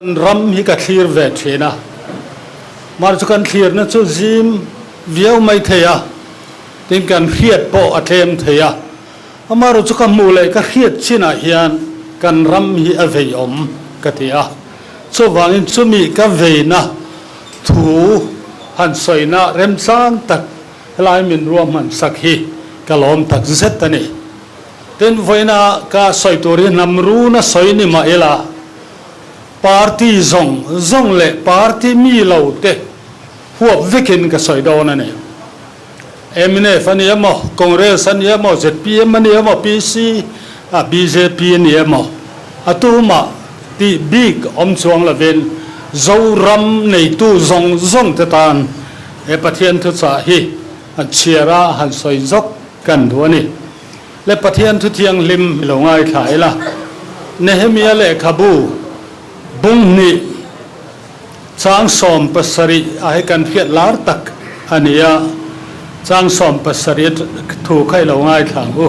Kan ram hi ka thlir ve thin a, mahse chu kan thlirna chu zim viau mai thei a, tin kan hriat pawh a tlem thei a, amaherawh chu ka hmuh leh ka hriat chinah hian kan ram hi a vei awm ka ti a, chuvangin chumi ka veina thu han sawina remchang tak helai min ruahman sak hi ka lawm tak zet a ni. Tin vawiina ka sawi tur hi hnam runa sawi ni mah ila, Party zawng zawng leh party mi lo te huap vekin ka sawi dawn a ni. Mnf a ni emaw, Congress a ni emaw, zpm a ni emaw, PC a bjp a ni emaw, a tumah tih bik awm chuang lovin Zoram neitu zawng zawng te tan he Pathian thuchah hi han chhiar a, han sawi zawk kan duh a ni. Le Pathian thu thianghlim i lo ngaithla ila, Nehemia lehkhabu bung hnih chang 17 ah hi kan hriat lar tak a ni a, chang 17 thu kha i lo ngaithla ang u.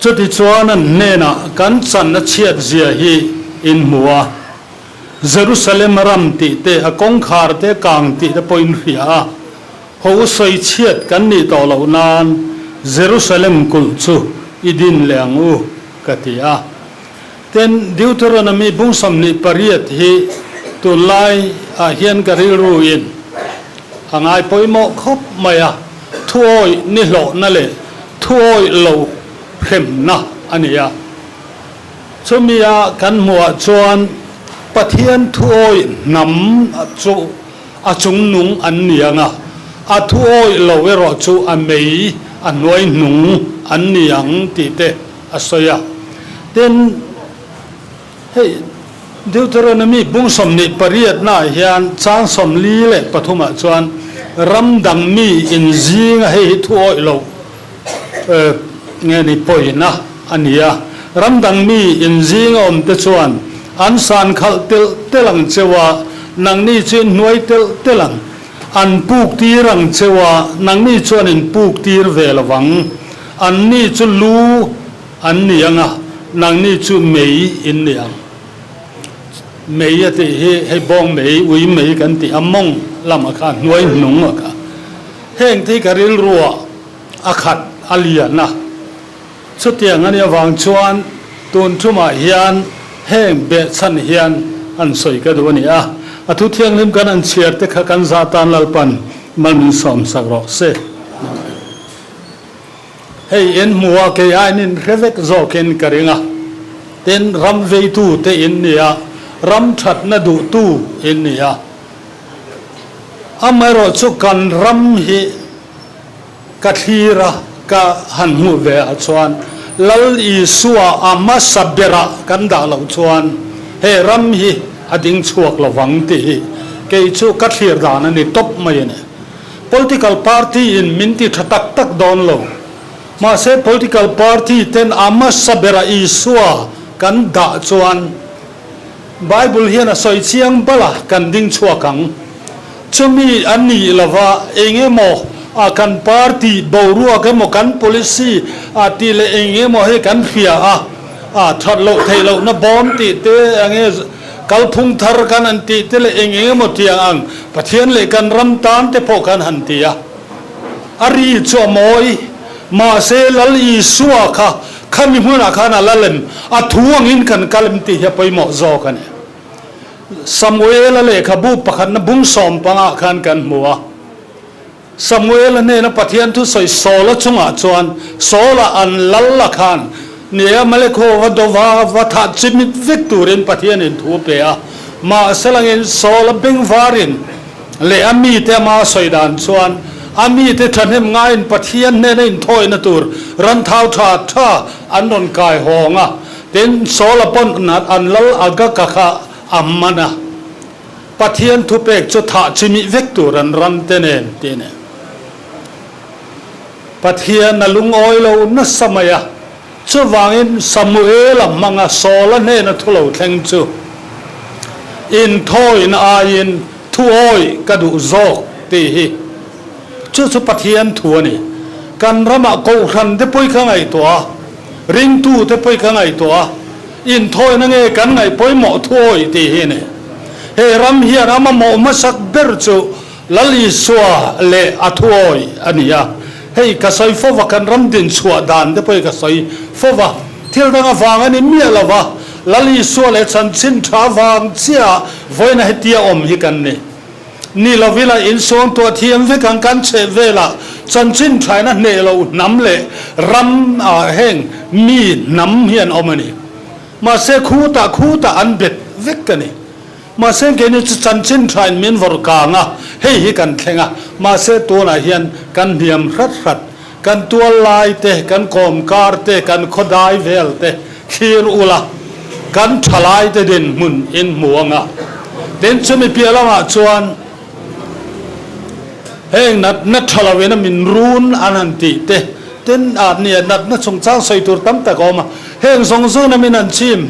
Chutichuan an hnenah kan chan a chhiat zia hi in hmu a, Jerusalem ram tih te, a kawngkhar te kang tih te pawh in hria a, Ho u sawi chhiat kan nih tawh loh nan Jerusalem kulh chu i din leh ang u, ka ti a. Tin, Deuteronomy bung 28 hi tunlai ah hian ka rilru in a ngai pawimawh khawp mai a, thuawih ni hlawhna leh thuawih lo hremna a ni a. Chumi a kan hmuh ah chuan Pathian thuawih hnam chu A chungnung an ni ang a, a thu awih lo erawh chu a mei a hnuai hnung an ni ang tih te a sawi a. Tin, hei Deuteronomy bung 28 naah hian chang 43 ah chuan ram dang mi inzing a hei hi thu awih lo nge ni pawina a ni a, ram dang mi inzing a awm te chuan an san khalh telh telh ang cheu a, nangni chu in hnuai telh telh ang. An puk tir ang cheu a, nangni chuan in puk tir ve lo vang. Anni chu lu an ni ang a, nangni chu mei in ni ang. Mei a tih hi hei bawng mei, ui mei kan tih a mawng lamah kha a hnuai hnung a kha. Heng te hi ka rilruah a khat a lian a. Chutiang a nih avang chuan tun thumah hian heng behchhan hian an sawi ka duh a ni a. A thu thianghlim kan an chhiar te kha kan zah tan Lalpan mal min sawmsak rawh se. Amen. Hei in hmu a kei aiin in hre vek zawkin ka ring a. Tin, ram veitu te in ni a, ram thatna duhtu in ni a. Amaherawh chu kan ram hi Ka thlir a, ka han hmuh ve ah chuan Lal Isua a hmasa berah kan dah loh chuan he ram hi a ding chhuak lo vang tih hi kei chu ka thlir dan a ni tawp mai a ni. Political party in min ti tha tak tak dawn lo. Mahse political party ten a hmasa berah Isua kan dah chuan Bible hian a sawi chiang bal a, kan ding chhuak ang. Chumi a nih lova eng emaw a kan party boruak emaw kan policy a tih leh eng emaw hi kan hria a, a that loh theih lohna bawm tih te enge kalphung thar kan han tih te leh eng eng emaw tiang ang Pathian leh kan ram tan te pawh kan han ti a. A ri chu a mawi. Mahse Lal Isua kha khami hmunah khan a la lem, a thu angin kan kal em tih hi a pawimawh zawk a ni. Samuela lehkhabu pakhatna bung sawmpangah khan kan hmu a. Samuela hnena Pathian thusawi Saula chungah chuan Saula an lal la khan ni a Amalekho va dova va thah chimit vek turin Pathianin thu a pe a. Mahse langin Saula bengvarin leh a mite ama sawi dan chuan a mite thahnem ngaiin Pathian hnena inthawina tur ran thau tha tha an rawn kai hawng a, tin Saula pawn an lal Agaka kha a man a, Pathian thupek chu thah chimih vek tur an ram te nen tih a ni. Pathian a lungawi lo nasa mai a, chuvangin Samuela hmanga Saula hnena thu lo thleng chu inthawina aiin thuawi ka duh zawk tih hi chu chu Pathian thu a ni. Kan ramah kohhran te pawh i ka ngaihtuah a, ringtu te pawh i ka ngaihtuah a. Inthawina nge kan ngaih pawimawh thuawi tih hi a ni. He ram hian a mamawh hmasak ber chu Lal Isua leh a thuawi a ni a. Hei ka sawi fo va, kan ram din chhuah dan te pawh hi ka sawi fo va, thil dang avang a ni miah lo va, Lal Isua leh chanchin tha vang chiah vawiina hetia awm hi kan ni. Ni lo ila insuang tuah thiam vek ang kan chheh velah chanchin thaina hneh loh hnam leh ram ah heng mi hnam hi an awm a ni. Mahse khutah khutah an bet vek a ni. Mahse keini chu chanchin thain min vawrh kang a, hei hi kan thleng a, mahse tunah hian kan hniam hrat hrat, kan tual lai te, kan kawmkar te, kan khawdai vel te thlir ula, kan thalai te dinhmun in hmu ang a. Tin, chumi piah lamah chuan heng natna tha loin a min run an han tih te, tin, ah nia natna chungchang sawi tur tam tak a awm a, heng zawng zawng in a min han chim.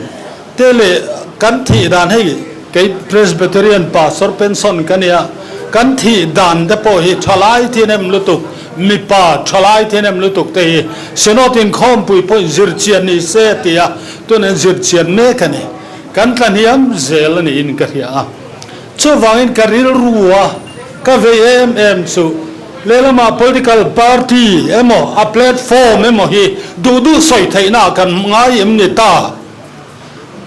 Te leh kan thih dan hei kei Presbyterian Pastor pension ka nia, kan thih dan te pawh hi thalai thihnem lutuk, mipa thalai thihnem lutuk te hi Synod inkhawmpui pawhin zirchian ni se tia tunah zirchian mek a ni. Kan tlahniam zel a niin ka hria a. Chuvangin ka rilru a ka vei em em chu lehlamah political party emaw a platform emaw hi duh duh sawi theihna ah kan ngai em ni ta?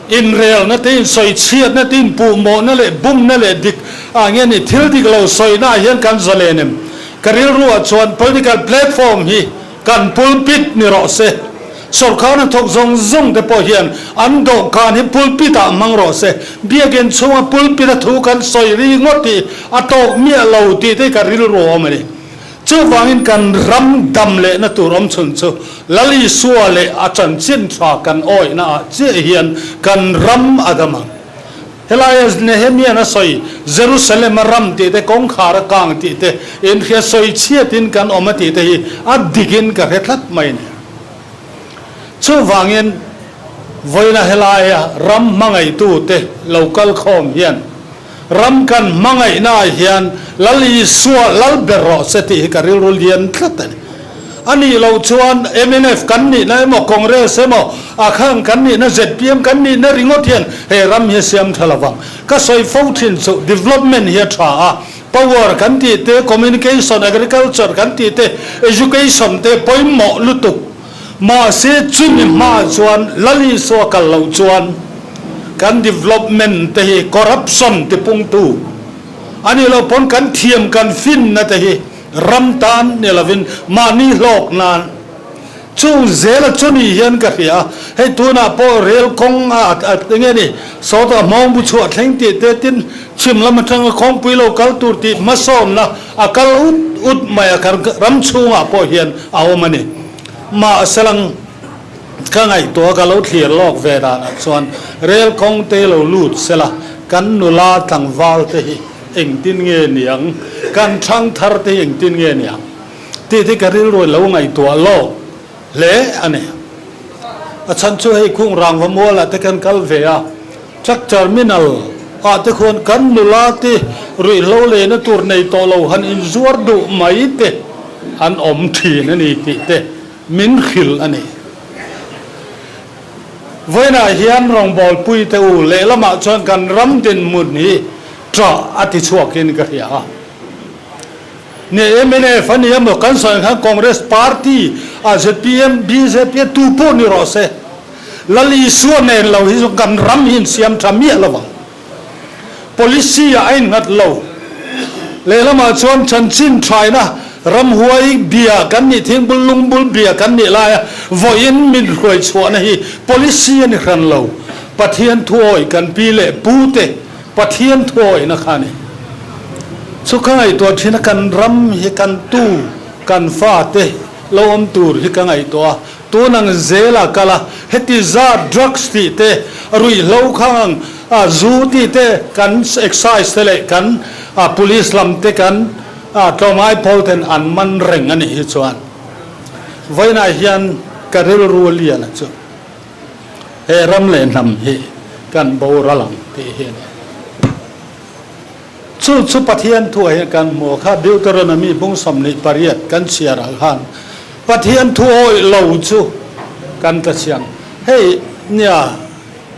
Inrelna te, insawichhiatna te, inpuhmawhna leh bumna leh dik ah nge ni thil dik lo sawina ah hian kan zalen em? Ka rilru ah chuan political platform hi kan pulpit ni rawh se. Sorkar hnathawk zawng zawng te pawh hian an dawhkan hi pulpit ah hmang rawh se. Biakinn chhunga pulpit a thu kan sawi ri ngawt hi a tawk miah lo tih te hi ka rilru a awm a ni. Chuvangin kan ram dam lehna tur awm chhun chu Lal Isua leh a chanchin tha kan awihna ah chiah hian kan ram a dam ang. Helaia Nehemia'n a sawi, Jerusalem a ram tih te, kawngkhar a kang tih te, inhria sawi chhiatin kan awm a tih te hi a dikin ka hre tlat mai a ni. Chuvangin vawiina helaia ram hmangaihtute lo kal khawm hian Ram kan hmangaihna ah hian Lal Isua lal ber rawh se tih hi ka rilru lian tlat a ni. A nih loh chuan mnf kan nihna emaw Congress emaw Akhang kan nihna zpm kan nihna ringawt hian he ram hi a siam tha lovang. Ka sawi fo thin chu development hi a tha a, power kan tih te, communication, agriculture kan tih te, education te pawimawh lutuk. Mahse chumi hmaah chuan Lal Isua kal loh chuan kan development te hi corruption tipungtu a nih loh pawn kan thiam kan finna te hi ram tan ni lovin mahni hlawk nan chung zela chu ni hian ka hria a. Hei tunah pawh rel kawng a enge ni sawtah hmawng bu chhuah thleng tih te tin chhim lam atanga kawngpui lo kal tur tih hmasawnna A kal ut ut mai a, kan ram chhungah pawh hian a awm a ni. Mahselang ka ngaihtuah ka lo thlir lawk ve danah chuan rel kawng te lo lut sela, kan nula tlangval te hi engtin nge niang, kan thangthar te hi engtin nge niang tih te ka rilru lo ngaihtuah lawk hle a ni. A chhan chu hei khung rangva mualah te kan kal ve a. Truck terminal ah te khuan kan nula te ruihhlo lehna tur nei tawh lo han inzuar duh mai te an awm thin a ni tih te min hrilh a ni. Vawiinah hian rawngbawlpui te u lehlamah chuan kan ram dinhmun hi ṭah a ti chhuakin ka hria a. Ni mnf a ni emaw kan sawi ang khan Congress party ah zpm, bjp a tu pawh ni rawh se. Lal Isua nen lo hi chu kan ram hi insiam tha miah lo ang. Policy ah a innghat lo. Lehlamah chuan chanchin thaina ramhuai bia kan nih thingbul lungbul bia kan nih laia vawiin min hruai chhuahna hi policy a ni hran lo. Pathian thuawi kan pi leh pu te Pathian thuawihna kha a ni. Chu ka ngaihtuah thin a kan ram hi kan tu kan fa te lo awm tur hi ka ngaihtuah a. Tun ang zel a kal a, heti zat drugs tih te, ruihhlo khang ang a zu tih te kan excise te leh kan police lam te kan tlawmngai pawl ten an man reng a nih hi chuan vawiinah hian ka rilru a lian a chu he ram leh hnam hi kan boral ang tih hi a ni. Chu chu Pathian thuah hian kan hmu a, kha Deuteronomy bung 28 kan chhiar ah khan Pathian thu awih lo chu kan tla chhiang. Hei nia.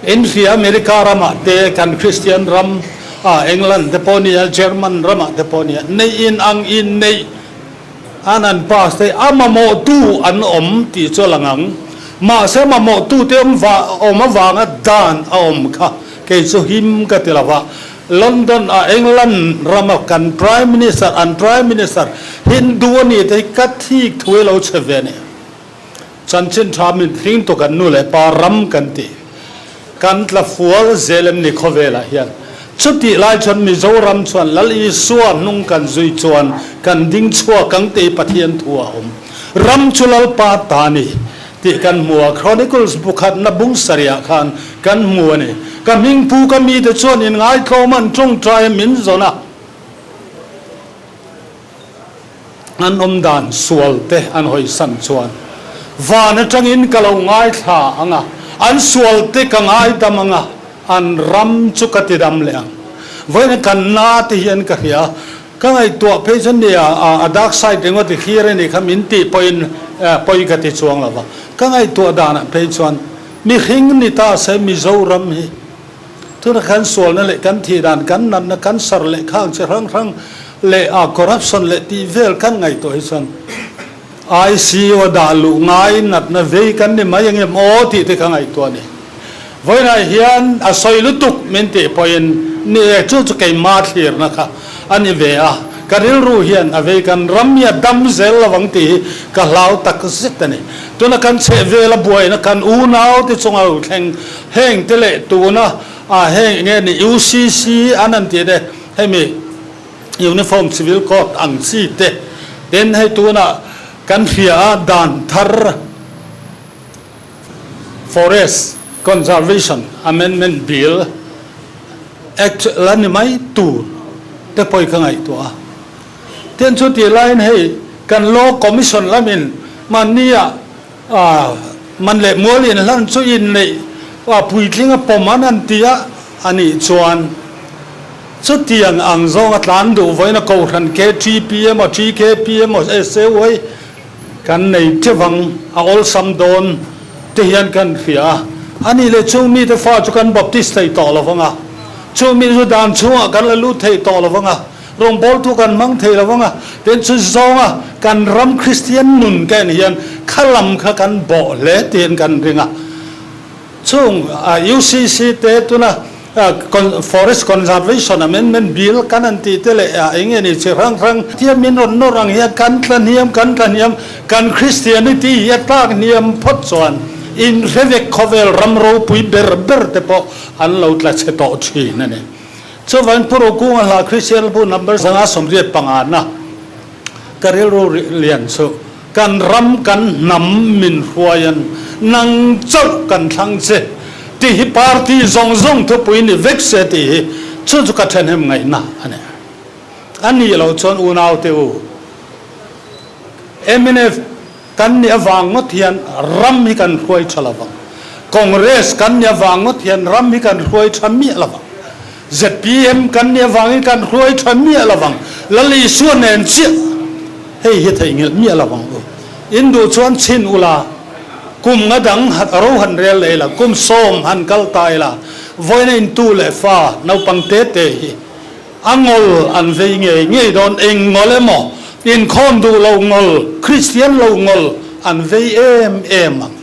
In hria America ramah te kan Kristian ram ah England te pawh nia German ramah te pawh nia neih in ang in neih an an pass te a mamawh tu an awm tih chu a lang ang. Mahse mamawh tu te awm va awm avanga dan a awm kha kei chu him ka ti lo va. London ah England rama kan Prime Minister an Prime Minister Hindu a ni te hi ka thik thu ilo che ve a ni. Chanchin tha min hring tu kan nu leh pa ram kan ti. Kan tla fual zel em ni khawvelah hian. Chutih lai chuan Mizoram chuan Lal Isua hnung kan zui chuan kan ding chhuak ang tih Pathian thu a awm. Ram chu Lalpa ta ni tih kan hmu a, Chronicles bu khatna bung sarihah khan kan hmu a ni. Ka hmingpu ka mite chuan inngaithlawm an tawngtai a min zawn a. An awm dan sual te an hawisan chuan van atangin ka lo ngaithla ang a, an sual te ka ngaidam ang a, an ram chu ka tidam leh ang. Vawiin kan na te hian ka hria a, ka ngaihtuah phei chuan nia a dark side ringawt i thlir a nih kha min tih pawhin pawi ka ti chuang lo va, ka ngaihtuah danah phei chuan mihring ni ta se Mizoram hi Tuna kan sualna leh kan thih dan, kan natna, cancer leh khang chi hrang hrang leh a corruption leh tih vel kan ngaihtuah hi chuan ICU a dah luh ngai natna vei kan ni mai ang em aw tih te ka ngaihtuah a ni. Vawiinah hian a sawi lutuk min tih pawhin ni e chu chu keimah thlirna kha a ni ve a, ka rilru hian a vei kan ram hi a dam zel lo ang tih hi ka hlau tak zet a ni. Tuna kan chheh vela buaina kan unau te chunga lo thleng Heng te leh tuna ah heng enge ni UCC an han tih te hemi Uniform Civil Code ang chi te tin hei tuna kan hria a dan thar Forest Conservation Amendment Bill Act la ni mai tur te pawh i ka ngaihtuah a. Tin chutih laiin hei kan Law Commission lamin mahni ah A man leh mual in hlan chu inneih a puitling a pawm an han ti a, a nih chuan chutiang ang zawng a tlan duh vawiin a kohhran KTP emaw TKP emaw SAY kan nei teuh ang a awlsam dawn te hian kan hria a, a nih leh chung mite fa chu kan baptist thei tawh lo vang a, chung mi chu dan chhungah kan la lut thei tawh lo vang a. Rawngbawltu kan hmang thei lo vang a, tin chu zawnga kan ram Kristian nun ka en hian kha lam kha kan bawh hle tiin kan ring a. Chung UCC te tuna Forest Conservation Amendment Bill kan han tih te leh eng nge ni chi hrang hrang hian min rawn nawr ang hian kan tla hniam kan tla hniam kan Christianity hi a tlak hniam phawt chuan inhre vek khawvel ram ropui ber ber te pawh an lo tla chhe tawh thin a ni. Chuvain Pu Rokunga hla Kristian bu number 195 na ka rilru lian chu kan ram kan hnam min hruaian nang chauh kan thlang che tih hi party zawng zawng thupui ni vek se tih hi chu chu ka thenhem ngaihna a ni. A nih loh chuan unaute u mnf Kan nih avang ngawt hian ram hi kan hruai tha lo vang. Congress kan nih avang ngawt hian ram hi kan hruai tha miah lo vang. Zpm kan nih avangin kan hruai tha miah lo vang. Lal Isua nen chiah hei hi theihnghilh miah lo vang u. In duh chuan chhin ula, kum nga dang ro han rel leh ila, kum sawm han kal ta ila, vawiina in tu leh fa naupang te te hi A ngol an vei ngei ngei dawn, eng ngol emaw, inkhawm duh lo ngol, Kristian lo ngol an vei em em ang.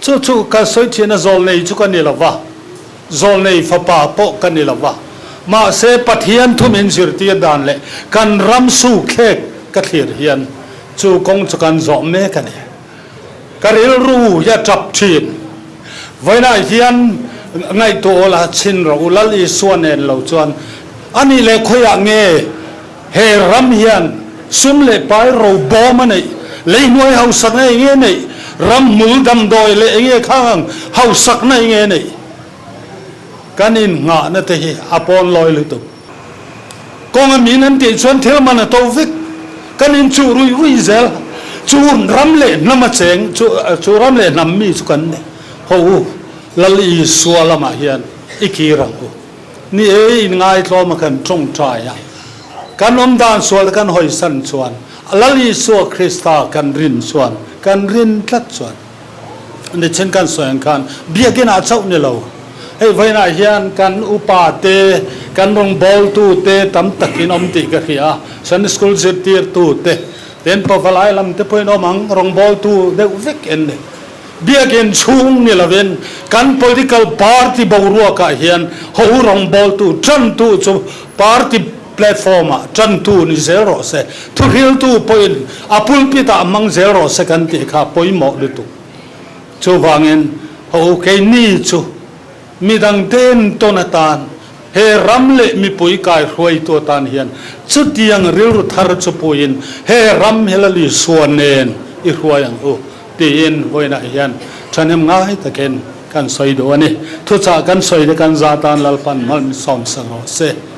Chu chu ka sawi thin a, zawlnei chu ka ni lo va, zawlnei fapa pawh ka ni lo va, mahse Pathian thu min zirtir dan leh kan ram sukthlek ka thlir hian chu kawng chu kan zawh mek a ni. Ka rilru hi a tap thin. Vawiinah hian ngaihtuah awl a chhin rawh u, Lal Isua nen lo chuan a nih leh khawiah nge he ram hian sum leh pai ro bawm a neih, leihnuai hausakna eng nge neih, ram hmul damdawi leh eng nge khang ang hausakna eng nge neih. Kan innghahna te hi a pawn lawi lutuk. Kawnga min an tih chuan thil man a to vek. Kan inchuh rui rui zel. Chu ram leh hnam a cheng, chu chu ram leh hnam mi chu kan ni. Ho u, Lal Isua lamah hian i kir ang u. Ni e, inngaithlawm a kan tawngtai a, kan awm dan sual kan hawisan chuan, Lal Isua Krista kan rin chuan, kan rin tlat chuan. Nichin kan sawi ang khan biakin ah chauh ni lo. Hei vawiinah hian kan upa te, kan rawngbawltu te tam takin awm tih ka hria a, Sunday School zirtirtu te, tin pavalai lam te pawhin awm ang, rawngbawltu deuh vek en ni. Biakin chhung ni lovin kan political party boruakah hian ho rawngbawltu tantu chu party platform-ah tantu ni zel rawh se, thuhriltu pawhin a pulpit-ah hmang zel rawh se kan tih kha pawimawh lutuk. Chuvangin, ho keini chu midang ten tawn atan, he ram leh mipui kaihruaitu atan hian chutiang rilru thar chu puiin he ram hi la Isua nen i hruai ang u tiin vawiinah hian thahnem ngai takin kan sawi duh a ni. Thuchah kan sawi te kan za tan Lalpan malsawmsak rawh se.